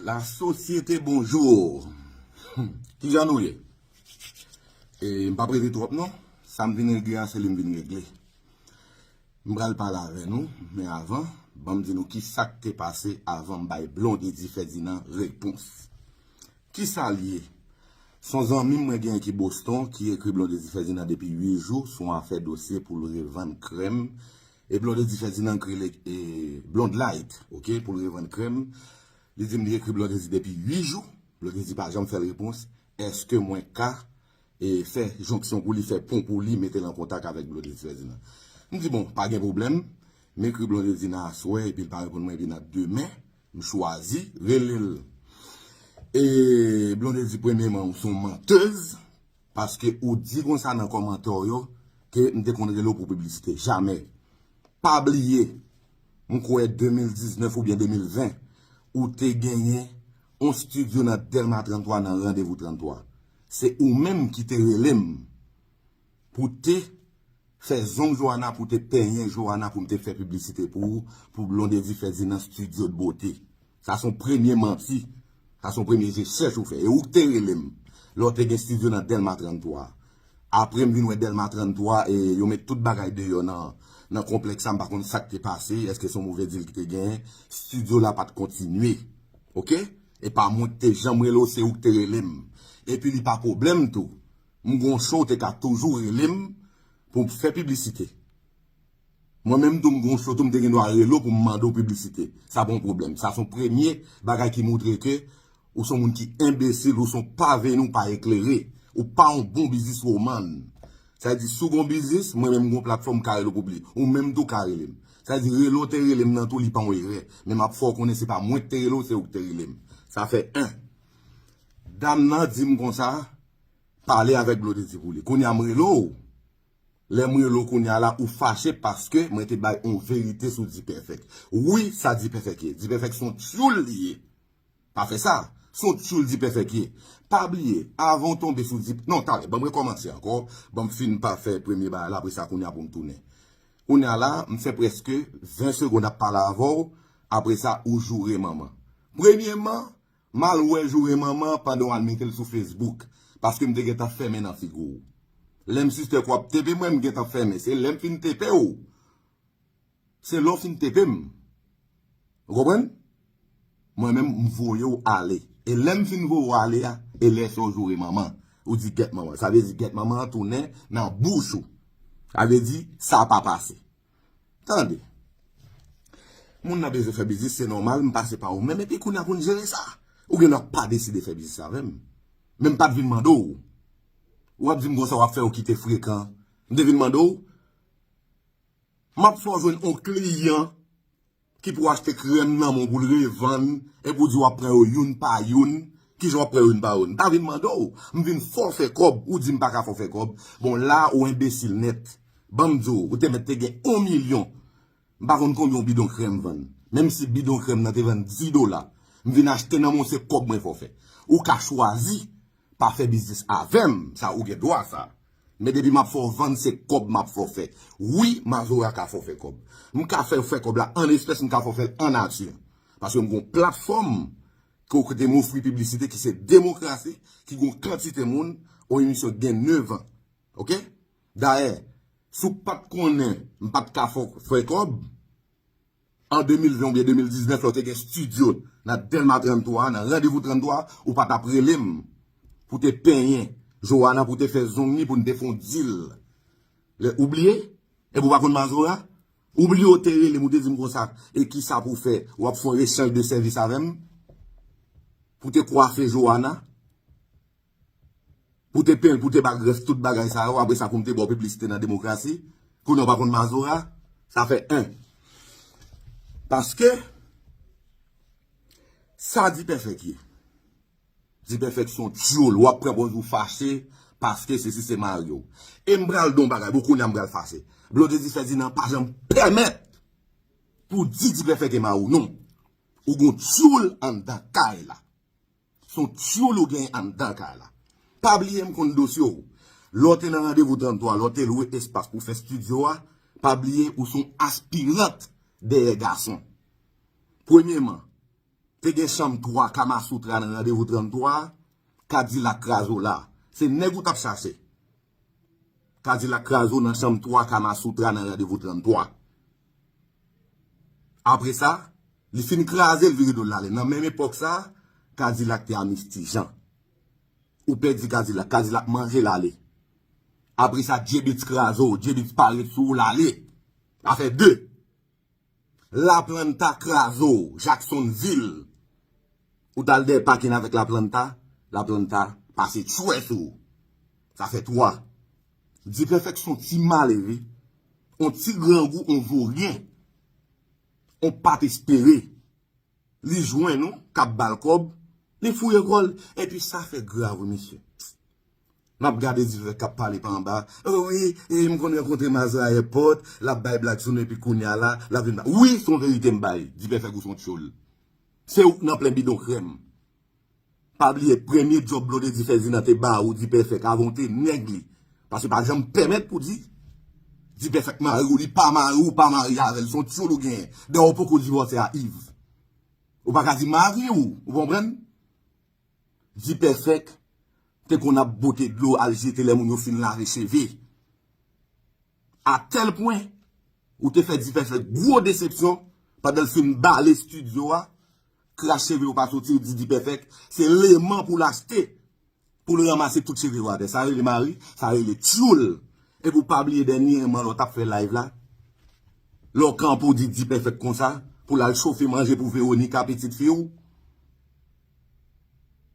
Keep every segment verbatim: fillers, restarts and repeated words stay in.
La sosyete, bonjou. Hmm, kijan nou ye? E, m p ap rete twòp non. Sa m vin regle a, se li m vin regle. M pral pale avè nou, men avan, ban m di nou kisa k te pase avan m bay Blondedy Ferdinand repons. Kisa l ye? Se yon zanmi m mwen genyen ki Boston, ki ekri Blondedy Ferdinand depi uit jou sou yon afè dosye pou l revann krèm. E Blondedy Ferdinand ekri li, e, Blonde Light, ok, pou l revann krèm. Li di m li ekri Blondedy depi uit jou. Blondedy pa janm fè l repons. Èske mwen ka, e, fè jonksyon pou li, fè pon pou li, mete l an kontak avèk Blondedy Ferdinand? M di, bon, pa gen pwoblèm. M ekri Blondedy nan aswè, epi l pa reponn mwen, epi nan demen, m chwazi rele l. E Blondedy, premyeman, ou se yon mantèz, paske ou di konsa nan kòmantè w yo ke m te konn rele w pou piblisite. Jamè. Pa bliye, m kwè de mil diznèf oubyen de mil ven, ou te genyen yon estidyo nan Dèlma trannntwa, nan Randevou trannntwa. Se ou menm ki te rele m pou te fè zong Joana, pou te penyen Joana, pou m te fè piblisite pou ou, pou Blondedy Ferdinand Studio de Beauté. Sa se yon premye manti. Sa se yon premye je chèch ou fè. E ou k te rele m lè w te gen estidyo nan Dèlma trannntwa. Apre m vin wè Dèlma trannntwa, e yo met tout bagay deyò nan, nan konplèks la, m pa konn sa k te pase, èske se yon move dil ki te genyen, estidyo la pa t kontinye. Ok? E pa mwen ki te janm rele w, se ou k te rele m. Epi li pa pwoblèm tou. M gon cho, ou te ka toujou rele m pou m fè piblisite. Mwen menm tou m gon cho tou, m te gen dwa rele w pou m mande w piblisite. Sa pa yon pwoblèm. Sa se yon premye bagay ki montre ke ou se yon moun ki enbesil, ou se yon pa veni, ou pa eklere, ou pa yon bon bizniswoman. Sa vle di, si w gon biznis, mwen menm m gon platfòm, m ka rele w pou li. Ou menm tou ka rele m. Sa vle di, rele w te rele m nan tou, li pa yon erè. Men m ap fè w konnen se pa mwen ki te rele w, se ou ki te rele m. Sa fè en. Dam nan di m konsa, pale avèk Blondedy pou li. Kounye a m rele w. Lè m rele w kounye a la, ou fache paske mwen te bay yon verite sou D-Perfect. Wi, sa D-Perfect ye. D-Perfect se yon tyoul li ye. Pa fè sa. Se yon tyoul D-Perfect ye. Pa bliye, avan w tonbe sou D-, non, talè, ban m rekòmanse ankò. Ban m fin pa fè premye bagay la, apre sa kounye a pou m tounen. Kounye a la, m fè prèske ven segonn ap pale avè w, apre sa, ou joure manman. Premyeman, m al wè joure manman pandan w al mete l sou Facebook, paske m te gentan fèmen nan figi w. Lè m sispèk w ap tepe mwen, m gentan fèmen. Se lè m fin tepe w, se lè w fin tepe m. Ou konprann? Mwen menm, m voye w ale. E lè m fin voye w ale a, e lè sa w joure manman. Ou di gèt manman. Sa vle di gèt manman an tounen nan bouch ou. Sa vle di, sa pa pase. Tande. Moun nan bezwen fè biznis, se nòmal, m pase pa ou menm, epi kounye a pou n jere sa. Ou gen dwa pa deside fè biznis avè m. Men m pa t vin mande w. W ap di m konsa w ap fè w kite frekan. M te vin mande w. M ap fè w jwenn yon kliyan ki pou achte krèm nan men w pou l revann, epi w di w ap pran yo youn pa youn. Kijan w ap pran yo youn pa youn? M pa vin mande w. M vin fè w fè kòb, ou di m pa ka fè w fè kòb. Bon, la ou enbesil nèt. Ban m di w, ou te mèt te gen yon milyon. M pa konn konbyen yon bidon krèm vann. Menm si bidon krèm nan te vann dis dola, m vin achte nan men w, se kòb mwen fè w fè. Ou ka chwazi pa fè biznis avè m, sa ou gen dwa sa. Men depi m ap fè w vann, se kòb m ap fè w fè. Wi, Mazora ka fè w fè kòb. M ka fè w fè kòb la an espès, m ka fè w fè l an nati. Paske m gon platfòm kote m ofri piblisite ki se Demokrasi, ki gon kantite moun, yon emisyon ki gen nèf an. Ok? Dayè, si w pa t konnen m pa t ka fè, fè kòb, an de mil ven oubyen de mil diznèf, lè w te gen estidyo nan Dèlma trannntwa, nan Randevou trannntwa, ou pa t ap rele m pou te penyen Joana, pou te fè zong li, pou n te fè yon dil. Lè, ou bliye? Epi w pa konn Mazora? Ou bliye w te rele m, ou te di m konsa, e kisa pou w fè? W ap fè yon echanj de sèvis avè m? Pou te kwafe Joana? Pou te penyen l, pou te ba grèf, tout bagay sa yo, apre sa pou m te ba w piblisite nan Demokrasi? Kounye a w pa konn Mazora? Sa fè en. Paske, sa D-Perfect ye. D-Perfect se yon tyoul, w ap pran pòz ou fache, paske sesi se mari w. E m pral di w yon bagay, bon kounye a m pral fache. Blondedy Ferdinand pa janm pèmèt pou w di D-Perfect e mari w, non. Ou gon tyoul anndan kay la. Se yon tyoul ou genyen anndan kay la. Pa bliye m konn dosye w. Lè w te nan Randevou trannntwa, lè w te lwe espas pou fè estidyo a, pa bliye ou se yon aspirant dèyè gason. Premyeman, Te gen chanm twa Kamasoutra nan Randevou tranntwa, Kadilak kraze w la. Se nèg ou t ap chache. Kadilak kraze w nan chanm twa Kamasoutra nan Randevou tranntwa. Apre sa, li fin kraze, l vire do l ale. Nan menm epòk sa, Kadilak te a Mistijan. Ou pèdi Kadilak, Kadilak manje l ale. Apre sa, J-Beatz kraze w, J-Beatz parèt sou ou, l ale. Sa fè de. Laplanta kraze w, Jacksonville. Ou t al dèyè pakin avèk Laplanta, Laplanta pase tchwè sou ou. Sa fè twa. Dipèfèk se yon ti male, wi. Yon ti grangou, yon voryen. Yon pa t espere. Li jwenn ou, k ap ba l kòb, li fouye kò l. Epi sa fè grav, wi, mesye. M ap gade Dipèfèk k ap pale pa anba. O wi, e m konn rankontre Mazora ayèpòt, l ap bay blag sou nou, epi kounye a la, l ap vin ba. Wi, se yon verite m bay. Dipèfèk ou se yon tchoul. Se ou k nan plen bidon krèm. Pa bliye, premye djòb Blondedy Ferdinand te ba ou, Dipèfèk, avan w te nèg li. Paske pa janm pèmèt pou di, Dipèfèk mari w, li pa mari w, pa marye avè l, se yon tchoul ou genyen. Dayè, w poko divòse a Yves. Ou pa ka di mari w, ou konprann? Dipèfèk te konn ap bote dlo al jete lè moun yo fin lave cheve. Atèl pwen, ou te fè Dipèfèk gwo desepsyon pandan l fin bale estidyo a, kras cheve yo pa soti, ou di Dipèfèk, se leman pou l achte, pou l ranmase tout cheve yo atè. Sa rele mari, sa rele tchoul. Epi w pa bliye dènyèman lè w t ap fè live la, lè w kanpe w di Dipèfèk konsa, pou l al chofe manje pou Veronica, pitit fi w.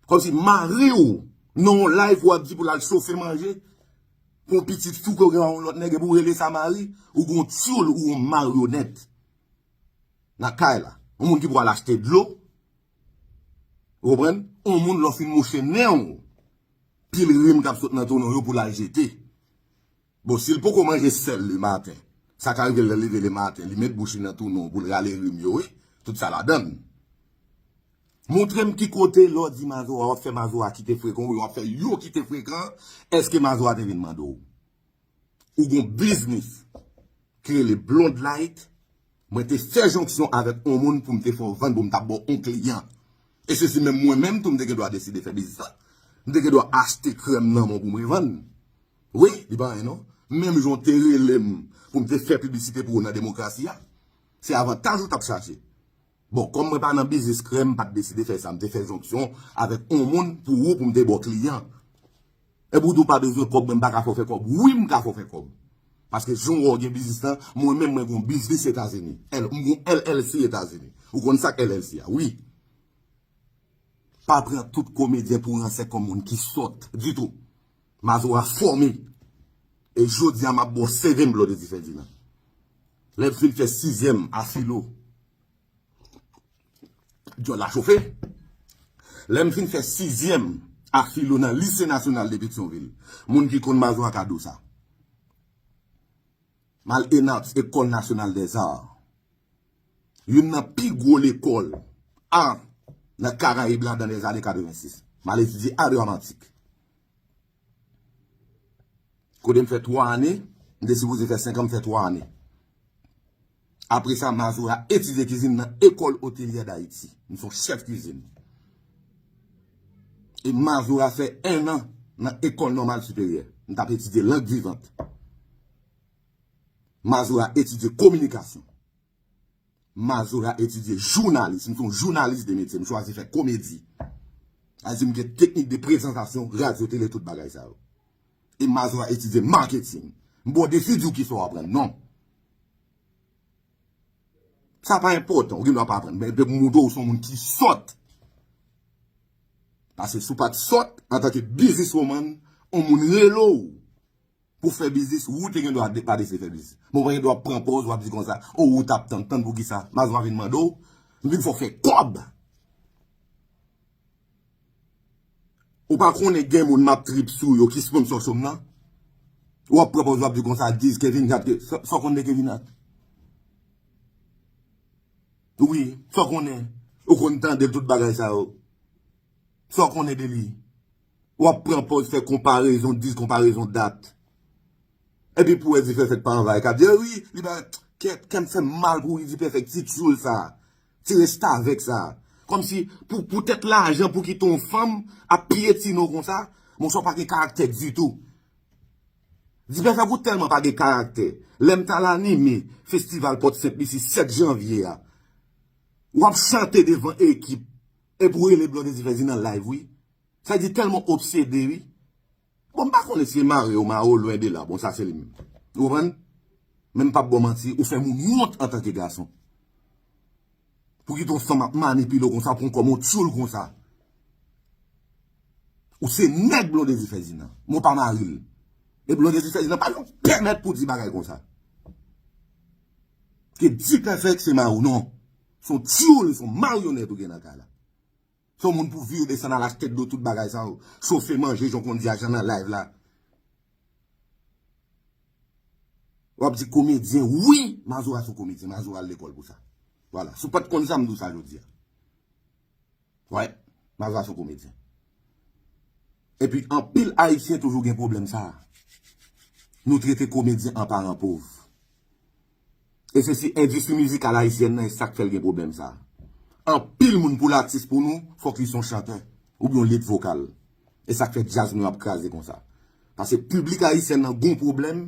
Kòmsi mari w, nan yon live w ap di pou l al chofe manje, pou yon pitit fi w ke w gen yon lòt nèg, epi w rele sa mari, ou gon tchoul, ou yon maryonèt. Nan kay la, yon moun ki pral achte dlo, ou konprann? Yon moun lè w fin mouche nen w, pil rim k ap sot nan tonen w yo pou l al jete. Bon, si l poko manje sèl le maten, sa ka rive l lè l leve le maten, li met bouch li nan tonen w pou l rale rim yo, wi. Tout sa ladann. Montre m ki kote lè w di Mazora, w ap fè Mazora kite frekan, oubyen w ap fè yo kite frekan, èske Mazora te vin mande w? Ou gon biznis ki rele Blonde Light, mwen te fè jonksyon avèk yon moun pou m te fè w vann, pou m ta ba w yon kliyan. E se si menm mwen menm tou m te gen dwa deside fè biznis la. M te gen dwa achte krèm nan men w pou m revann. Wi, li pa anyen non. Menm jan w te rele m pou m te fè piblisite pou ou nan demokrasi a, se avantaj ou t ap chache. Bon, kòm mwen pa nan biznis krèm, m pa t deside fè sa. M te fè jonksyon avèk yon moun pou ou, pou m te ba w kliyan. Epi w di w pa bezwen kòb, mwen m pa ka fè w fè kòb. Wi, m ka fè w fè kòb. Paske jan w wè w gen biznis lan, mwen menm mwen gon biznis Etazini. L, m gon L L C Etazini. Ou konn sa k L L C a, wi. Pa pran tout komedyen pou ransè kòm moun ki sòt ditou. Mazora fòme. E jodi a m ap ba w seve m Blondedy Ferdinand. Lè m fin fè sizyèm a filo, djòl la chofe. Lè m fin fè sizyèm a filo nan Lise Nasyonal de Petyonvil, moun ki konn Mazora ka di w sa. M al ENARPS, École Nationale des Arts. Youn nan pi gwo lekòl a nan Karayib la dan lèzane katrevensis. M al etidye a dramatik. Kote m fè twa ane, m te sipoze fè senk an, m fè twa ane. Apre sa, Mazora etidye kizin nan École Hôtelière d'Haïti. M se yon chèf kizin. E Mazora fè en an nan École Normale Supérieure. M t ap etidye lang vivant. Mazora etidye kominikasyon. Mazora etidye jounalis. M se yon jounalis de metye. M chwazi fè komedi. Sa di m gen teknik de prezantasyon, radyo, tele, tout bagay sa yo. E Mazora etidye maketing. M ba w defi di w kisa w aprann. Non. Sa pa enpòtan. Ou gen dwa pa aprann. Men depi m montre w se yon moun ki sòt. Paske si w pa t sòt, antanke bizniswoman, yon moun rele w pou fè biznis, ou te gen dwa de-, pa deside fè biznis. Men w pa gen dwa pran pòz, w ap di konsa, o, ou t ap tann, tann poukisa? Mazora vin mande w, m vin fè w fè kòb. Ou pa konnen gen moun m ap trip sou yo ki sponsor show m nan? W ap pran pòz, w ap di konsa, Diz, Kevin Hart, ke, sa, sa w konn de Kevin Hart? Wi, sa w konnen. Ou konn tande tout bagay sa yo. Sa w konnen de li? W ap pran pòz fè konparezon, Diz, konparezon dat. Epi pou wè Dipèfèk pa anvayi k ap di, wi, li pa, kè, kè m fè m mal pou Dipèfèk, ti tchoul sa, ti restavèk sa. Kòmsi pou poutèt lajan pou kite yon fanm ap pyetine w konsa, monchè w pa gen karaktè ditou. Dipèfèk ou tèlman pa gen karaktè. Lè m t al anime festival Pòt Sent Lisi sèt janvye a, w ap chante devan ekip epi w rele Blondedy Ferdinand live wi. Sa di tèlman obsede wi. Bon, m pa konnen si e mare yo mare w lwen de la. Bon, sa se li menm. Ou konprann? Men m p ap ba w manti, ou fè moun wont antanke gason. Pou kite yon fanm ap manipile w konsa, pran w kòm yon tyoul konsa. Ou se nèg Blondedy Ferdinand, men w pa mari l. E Blondedy Ferdinand pa janm pèmèt pou di bagay konsa. Ke Dipèfèk se mari w, non. Se yon tyoul, se yon maryonèt ou gen nan kay la. Se yon moun pou vire desann al achte dlo tout bagay sa yo. Chofe manje jan w konn di a jan nan live la. W ap di komedyen, wi, Mazora se yon komedyen, Mazora al lekòl pou sa. Vwala, si w pa t konn sa, m di w sa jodi a. Wi, Mazora se yon komedyen. Epi anpil Ayisyen toujou gen pwoblèm sa a. Nou trete komedyen an paran pòv. E se si endistri mizikal ayisyèn nan, e sa k fè l gen pwoblèm sa a. Anpil moun pou l atis pou nou, fòk li se yon chantè, oubyen yon lead vokal. E sa k fè djaz nou ap kraze konsa. Paske piblik ayisyèn nan gon pwoblèm,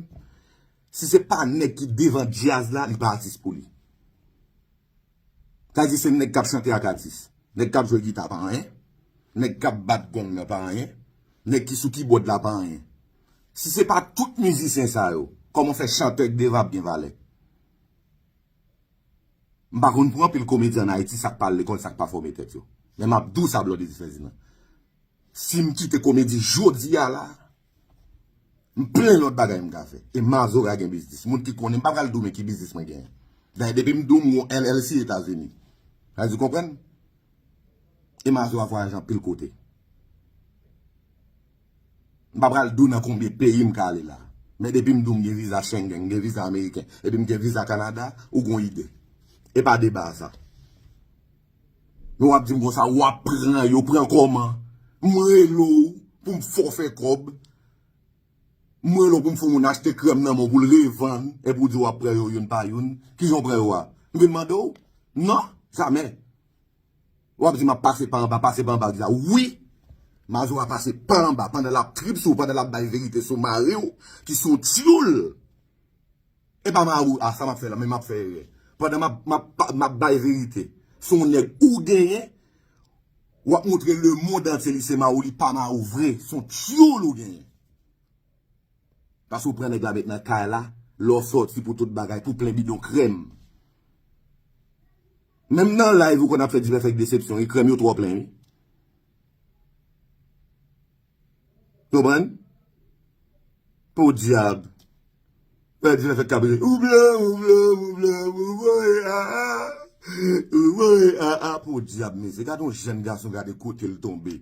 si se pa nèg ki devan djaz la, li pa atis pou li. Sa di se nèg k ap chante ak atis. Nèg k ap jwe gita pa anyen. Nèg k ap bat gong nan pa anyen. Nèg ki sou kibòd la pa anyen. Si se pa tout mizisyen sa yo, kòman fè chantè k devan ap gen valè? M pa konn pou anpil komedyen ann Ayiti, sa k pa al lekòl, sa k pa fòme tèt yo. Men m ap di w sa, Blondedy Ferdinand. Si m kite komedi jodi a la, m plen lòt bagay m ka fè. E Mazora gen biznis. Moun ki konnen m pa pral di w men ki biznis mwen genyen. Dayè, depi m di w m gon L L C Etazini. Sa di w konprann? E Mazora vwayaje anpil kote. M pa pral di w nan konbyen peyi m ka ale la. Men depi m di w m gen viza Schengen, m gen viza ameriken, epi m gen viza Kanada, ou gon ide. E pa deba sa. Men w ap di m konsa, w ap pran yo, pran kòman? M rele w pou m fè w fè kòb. M rele w pou m fè yon moun achte krèm nan men w pou l revann, epi w di w ap pran yo youn pa youn. Kijan w pran yo a? M vin mande w? Non, jamè. W ap di m ap pase pa anba, pase pa anba kisa? Wi, Mazora pase pa anba pandan l ap trip sou w, pandan l ap bay verite sou mari w, ki se yon tyoul. E pa mari w, a sa m ap fè la, men m ap fè erè. Pandan m ap, m ap, m ap bay verite, se yon nèg ou genyen, w ap montre lemonn antye li se mari w, li pa mari w vre, se yon tyoul ou genyen. Paske w pran nèg la met nan kay la, lè w sòti pou tout bagay, pou plen bidon krèm. Menm nan live ou konn ap fè Dipèfèk desepsyon, e krèm yo twò plen wi. Konprann? Podyab. Fè Dipèfèk k ap rele, ou blan, ou blan, ou blan, ou voye a a, ou voye a a, podyab, mesye. Gade yon jèn gason, gade kote l tonbe.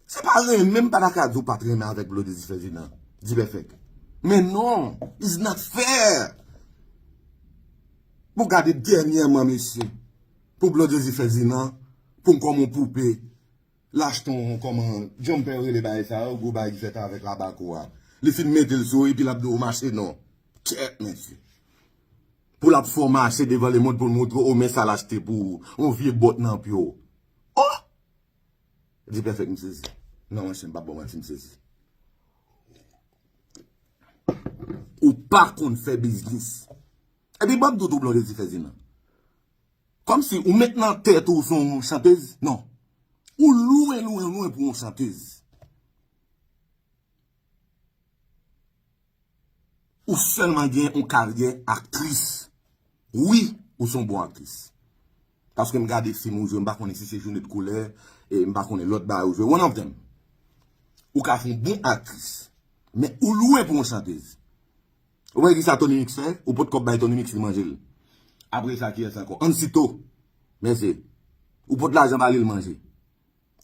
Se pa renmen, m pa ta ka di w pa t renmen avèk Blondedy Ferdinand, Dipèfèk. Men non, it's not fair. Pou gade dènyèman, mesye, pou Blondedy Ferdinand, pou m kòm yon poupe, l achte yon kòman, jumper rele bagay sa yo, gwo bagay ki fèt avèk labako a. Li fin mete l sou, epi l ap di w mache non. Kèt, mesye. Pou l ap fè w mache devan lemonn pou l montre w, o, men sa l achte pou ou, yon vye bòt nan pye w. Oh! Dipèfèk, m sezi. Non, monchè, m p ap ba w manti, m sezi. Ou pa konn fè biznis. Epi, ban m di w tou, Blondedy Ferdinand. Kòmsi ou met nan tèt ou se yon chantèz? Non. Ou lwen, lwen, lwen pou yon chantèz. Ou sèlman gen yon karyè aktris. Wi, ou se yon bon aktris. Paske m gade fim ou jwe, m pa konnen si se Jounè de Koulè, e m pa konnen lòt bagay ou jwe. One of them. Ou ka fè yon bon aktris. Men ou lwen pou yon chantèz. Ou wè kisa Tony Mix fè? Ou pot kòb bay Tony Mix, li manje l. Apre sa, kiyès ankò? Ansito. Mèsi. Ou pot lajan ba li, l manje.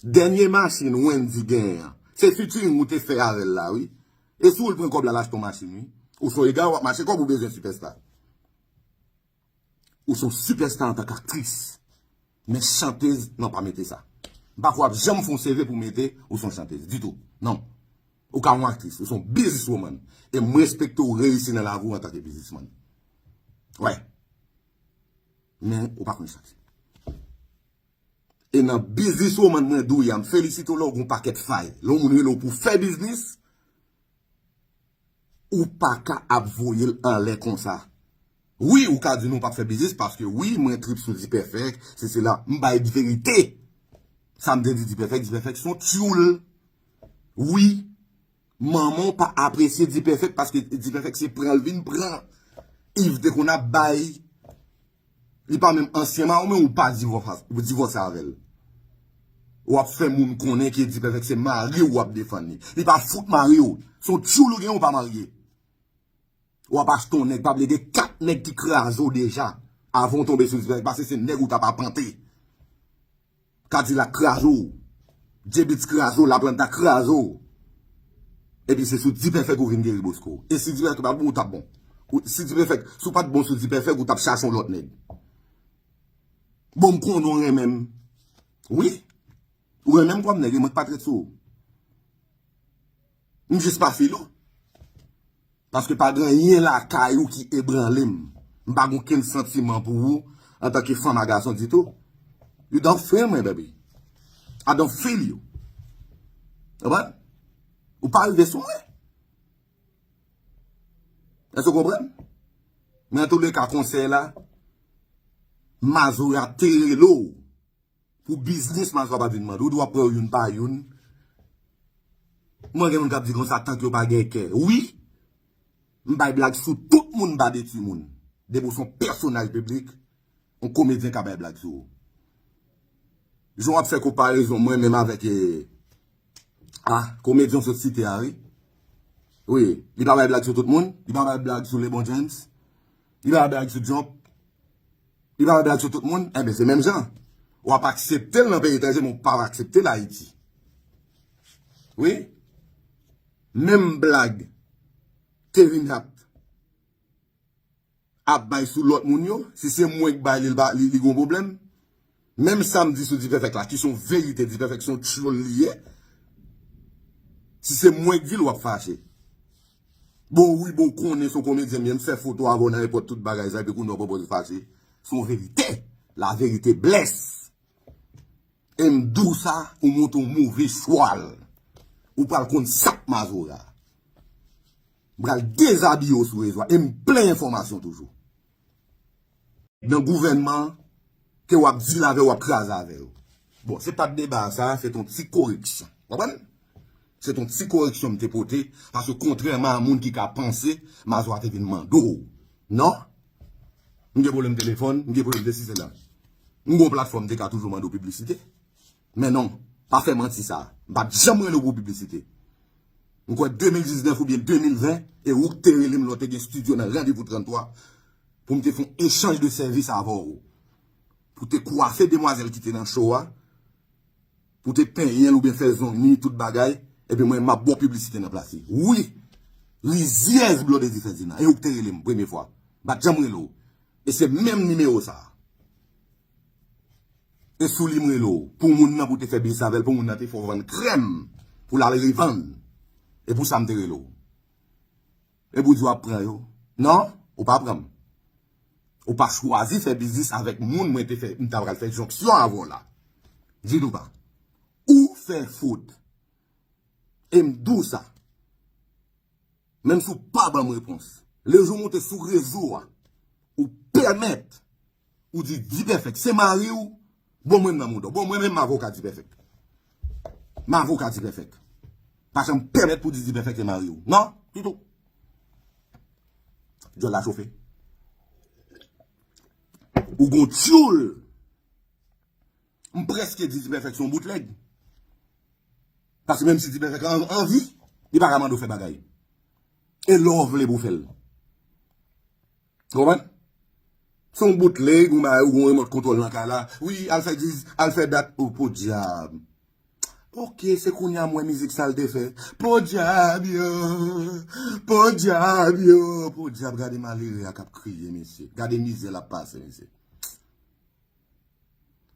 Dènye machin Wendy genyen an, se featuring ou te fè avè l la, wi. E si w pran kòb la, l achte yon machin, wi. Ou se yon ega, w ap mache kòb ou bezwen sipèsta. Ou se yon sipèsta antanke aktris. Men chantèz, non, pa mete sa. M pa kwè w ap janm fè yon C V pou mete ou se yon chantèz, ditou. Non. Ou ka yon aktris, ou se yon businesswoman. E m respekte w reyisi nan lavi w antanke biznismann. Wè. Men ou pa konn chante. Nan businesswoman mwen di w ya, m felisite w lè w gen yon pakèt fay. Lè yon moun rele w pou fè biznis, ou pa ka ap voye l anlè konsa. Wi, ou ka di nou p ap fè biznis paske wi, mwen trip sou Dipèfèk, se sela, m bay verite. Sa m te di Dipèfèk, Dipèfèk se yon tyoul. Wi, manman w pa apresye Dipèfèk paske Dipèfèk se pran l vin pran. Yves te konn ap bay. Li pa menm ansyen mari w, men ou pa divòs-, ou divòse avè l. W ap fè moun konnen ke Dipèfèk se mari w w ap defann li. Li pa fout mari w. Se yon tyoul ou gen, ou pa marye. W ap achte yon nèg, pa bliye gen kat nèg ki kraze w deja. Avan w tonbe sou Dipèfèk, paske se nèg ou t ap apante. Kadilak kraze w. J-Beatz kraze w, Laplanta kraze w. Epi se sou Dipèfèk ou vin geri Bosco. E si Dipèfèk pa t bon, ou t ap bon. Ou, si Dipèfèk, si w pa t bon sou Dipèfèk, ou t ap chache yon lòt nèg. Bon, m konnen w renmen m. Wi. Ou renmen m kòm nèg, e mwen k pa t ret sou ou. M jis pa file w. Paske pa gen anyen lakay ou ki ebranle m. M pa gen okenn santiman pou ou antanke fanm a gason ditou. You don't feel me, baby. I don't feel you. Konprann? Ou pa rive sou mwen. Èske w konprann? Men antouleka, konsèy la, Mazora te rele w. Pou biznis, Mazora pa t vin mande w, w ap pran yo youn pa youn. Mwen gen moun k ap di konsa, tank yo pa gen kè. Wi, m bay blag sou tout moun, m pa detwi moun. Depi w se yon pèsonaj piblik, yon komedyen ka bay blag sou ou. Jan w ap fè konparezon mwen menm avèk, eh, ah, komedyen w sot site a, wi. Wi, li pa bay blag sou tout moun, li pa bay blag sou Lebon James, li pa bay blag sou Jump, li pa bay blag sou tout moun, enben se menm jan. W ap aksepte l nan peyi etranje, men w pa aksepte l Ayiti. Wi. Menm blag Kevin Hart ap bay sou lòt moun yo, si se mwen k bay li, li, li gon pwoblèm. Menm sa m di sou Dipèfèk la, ki se yon verite, Dipèfèk se yon tyoul li ye. Si se mwen k di l, w ap fache. Bon, wi, bon, konnen se yon komedyen m ye, m fè foto avè w nan èpòt, tout bagay sa, epi kounye a w pran pòz fache. Se yon verite. La vérité blesse. E m di w sa, ou monte yon move chwal. Ou pral konn sa k Mazora. M pral dezabiye w sou rezo a. E m plen enfòmasyon toujou. Nan gouvènman ke w ap dil avè, w ap kraze avè yo. Bon, se pa t deba sa, se t on ti koreksyon. Konprann? Se t on ti koreksyon m te pote, paske kontrèman a moun ki ka panse, Mazora te vin mande w. Non. M gen pwoblèm telefòn, m gen pwoblèm de sisi sela. M gen yon platfòm m te ka toujou mande w piblisite. Men non, pa fè manti sa. M pa t janm rele w pou piblisite. M kwè de mil diznèf oubyen de mil ven, e ou k te rele m lè w te gen estidyo nan Randevou trannntwa, pou m te fè yon echanj de sèvis avè w. Pou te kwafe demwazèl ki te nan show a, pou te penyen l oubyen fè zong li, tout bagay, epi mwen, m ap ba w piblisite nan plas li. Wi, rizyèz Blondedy Ferdinand, e ou k te rele m premye fwa. M pa t janm rele w. E se menm nimewo sa a. E sou li m rele w. Pou moun nan, pou te fè biznis avè l, pou moun nan te fè w vann krèm, pou l al revann. E pou sa m te rele w. E pou di w ap pran yo. Non, ou pa pran m. Ou pa chwazi fè biznis avèk moun mwen te fè, m ta pral fè jonksyon avè w la. Di nou pa. Ou fè fot. E m di w sa. Menm si w pa ban m repons. Lejou w monte sou rezo a, ou pèmèt ou di Dipèfèk se mari w, bon mwen nan mouda w. Bon, mwen menm m avoka Dipèfèk. M avoka Dipèfèk. Pa janm pèmèt pou di Dipèfèk se mari w. Non, ditou. Djòl la chofe. Ou gon tyoul. M prèske di Dipèfèk se yon boutlèg. Paske menm si Dipèfèk an, anvi, li pa ka mande w fè bagay. E lè w vle pou w fè l. Konprann? Se yon boutlèg, ou bay, ou gon remòt kontwòl nan kay la. Wi, al fè djaz, al fè dat. O, podyab. Oke, se kounye a m wè mizik sa l te fè. Podyab yo, podyab yo, podyab, gade malere a k ap kriye, mesye. Gade mizè l ap pase, mesye.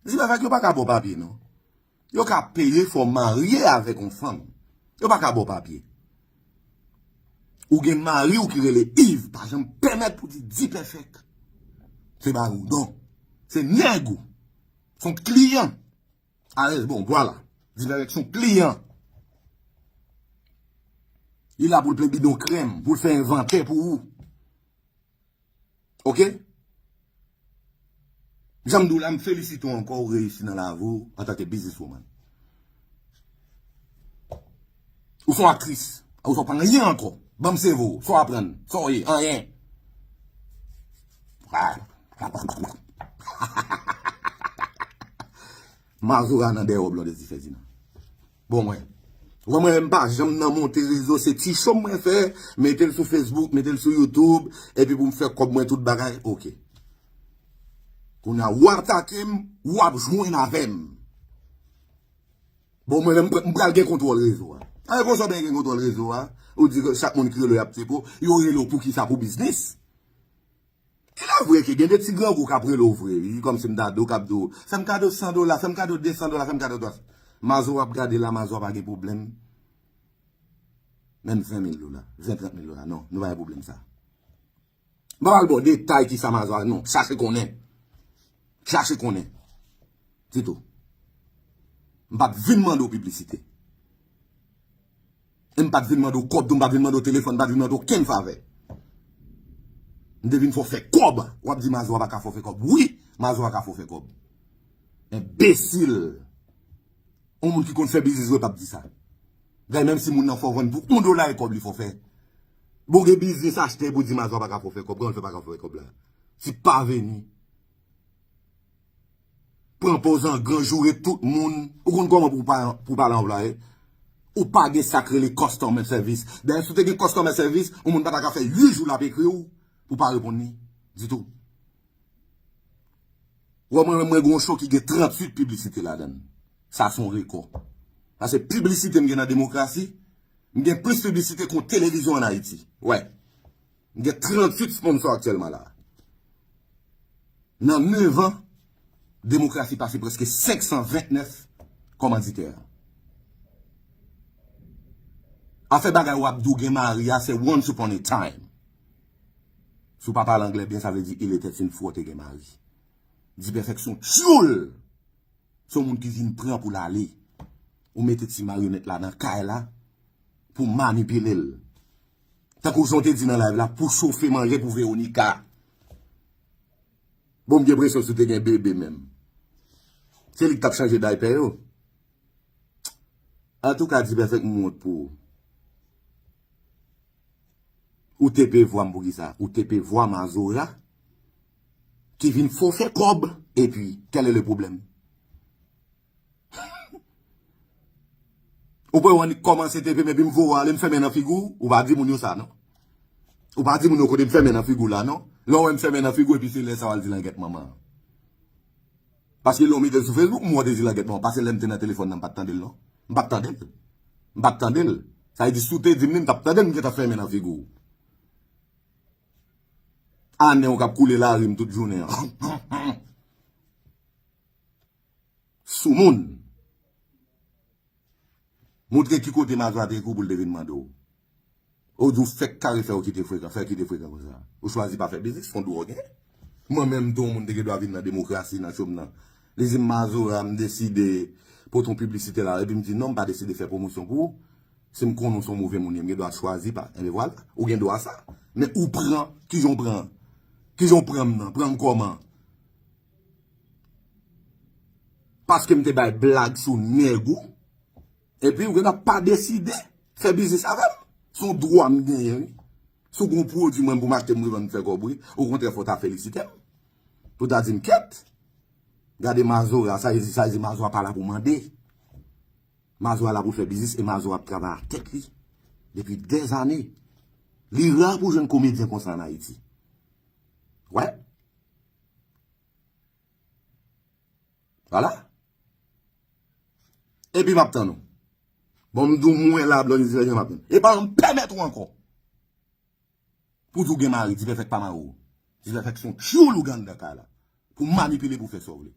Dipèfèk yo pa ka ba w papye, non. Yo ka peye fò w marye avèk yon fanm. Yo pa ka ba w papye. Ou gen mari w ki rele Yves, pa janm pèmèt pou di Dipèfèk se mari w, non. Se nèg ou. Se yon kliyan. Alèz, bon, vwala. Divèksyon kliyan. Li la pou l plen bidon krèm, pou l fè envantè pou ou. Oke? Jan m di w la, m felisite w ankò, ou reyisi nan lavi w antanke bizniswoman. Ou se yon aktris. Ou sa w pa anyen ankò. Ban m seve w. Sa w aprann? Sa w ye? Anyen. Mazora nan dèyè w, Blondedy Ferdinand. Bon, mwen. Ou wè mwen menm pa janm nan monte rezo, se ti show mwen fè, mete l sou Facebook, mete l sou YouTube, epi pou m fè kòb mwen tout bagay, oke. Kounye a, w atake m, w ap jwenn avè m. Bon, mwen menm, m pral gen kontwòl rezo a. A, e konsa w gen kontwòl rezo a, ou di ke chak moun ki rele w y ap tchepe w, yo rele w pou kisa? Pou biznis? E la vre ke gen de ti grangou k ap rele w vre, wi, kòmsi m ta di w, k ap di w, fè m kado san dola, fè m kado de san dola, fè m kado twa san. Mazora ap gade la, Mazora pa gen pwoblèm. Menm ven mil dola, ven, trant mil dola, non, nou pa gen pwoblèm sa. M pa pral ba w detay kisa Mazora, non, chache konnen. Chache konnen. Se tou. M pa t vin mande w piblisite. E m pa t vin mande w kòb tou, m pa t vin mande w telefòn, m pa t vin mande w okenn favè. M te vin fè w fè kòb. W ap di Mazora pa ka fè w fè kòb. Wi, Mazora ka fè w fè kòb. Enbesil. Yon moun ki konn fè biznis vre p ap di sa. Gade, menm si moun nan fè w vann pou yon dola e kòb li fè w fè. Bon, gen biznis achte pou di Mazora pa ka fè w fè kòb. Kòman l fè pa ka fè w fè kòb la? Ti pa vini. Pran pòz an gran, joure tout moun. Ou konn kòman pou pa, pou pale anplwaye? Ou pa gen sa k rele customer service. Dayè, si w te gen customer service, yon moun pa ta ka fè uit jou l ap ekri w pou w pa reponn li ditou. Ou wè mwen menm, mwen gen yon show ki gen tranntuit piblisite ladan l. Sa se yon rekò. Sa se piblisite m gen nan demokrasi. M gen plis piblisite ke yon televizyon ann Ayiti. Wè. M gen tranntuit sponsò aktyèlman la. Nan nèf an, demokrasi pase prèske senk san ventnèf kòmanditè. Afè bagay w ap di w gen mari a, se once upon a time. Si w pa pale anglè byen, sa vle di il était une fois te gen mari. Dipèfèk se yon tyoul. Se yon moun ki vin pran pou l ale. Ou mete ti maryonèt la nan kay la pou manipile l. Tankou jan w te di nan live la, pou chofe manje pou Veronica. Bon, m gen enpresyon si w te gen bebe menm. Se li ki t ap chanje daypè yo. Antouka, Dipèfèk, m wont pou ou. Ou tepe vwa m poukisa? Ou tepe vwa Mazora ki vin fè w fè kòb. Epi, quel est le problème? Ou pa wè annik kòmanse tepe m epi m voye w ale, m fèmen nan figi w? Ou pa di moun yo sa, non. Ou pa di moun yo kote m fèmen nan figi w la, non. Lè w wè m fèmen nan figi w, epi se lè sa w al di langèt manman an. Paske lè w mete l sou Facebook, m wè w te di langèt manman an. Paske lè m te nan telefòn nan, m pa t tande l, non. M pa t tande l. M pa t tande l. Sa vle di, si w te di m li, m t ap tande l, m gentan fèmen nan figi w. Anen w k ap koule larim tout jounen an. Soumoun. Montre ki kote Mazora te ekri w pou l te vin mande w. Ou di w fèk kare fè w kite frekan, fè kite frekan konsa. Ou chwazi pa fè biznis, se yon dwa w gen. Mwen menm tou, yon moun te gen dwa vin nan demokrasi, nan show m nan. Li di m, Mazora, m deside pote yon piblisite la. Epi m di, non, m pa deside fè pwomosyon pou ou. Si m konnen w se yon move moun, m gen dwa chwazi pa. Enben vwala, ou gen dwa sa. Men ou pran, kijan w pran? Kijan w pran m nan? Pran m kòman? Paske m te bay blag sou nèg ou, epi ou gen dwa pa deside fè biznis avè m. Se yon dwa m genyen, wi. Si w gen yon pwodui mwen pou m achte, m revann, m fè kòb, wi. Okontrè, fò w ta felisite m. Pou w ta di m, kèt, gade Mazora, sa vle di, sa vle di Mazora pa la pou mande. Mazora la pou fè biznis e Mazora ap travay ak tèt li depi dèzane. Li ra pou jwenn komedyen konsa ann Ayiti. Wè. Vwala. Epi m ap tann ou. Bon, m di w mwen la, Blondedy Ferdinand, m ap tann. E pa m pèmèt ou ankò. Pou di w gen mari, Dipèfèk pa mari w. Dipèfèk se yon tyoul ou gen anndan kay la. Pou manipile, pou fè sa w vle.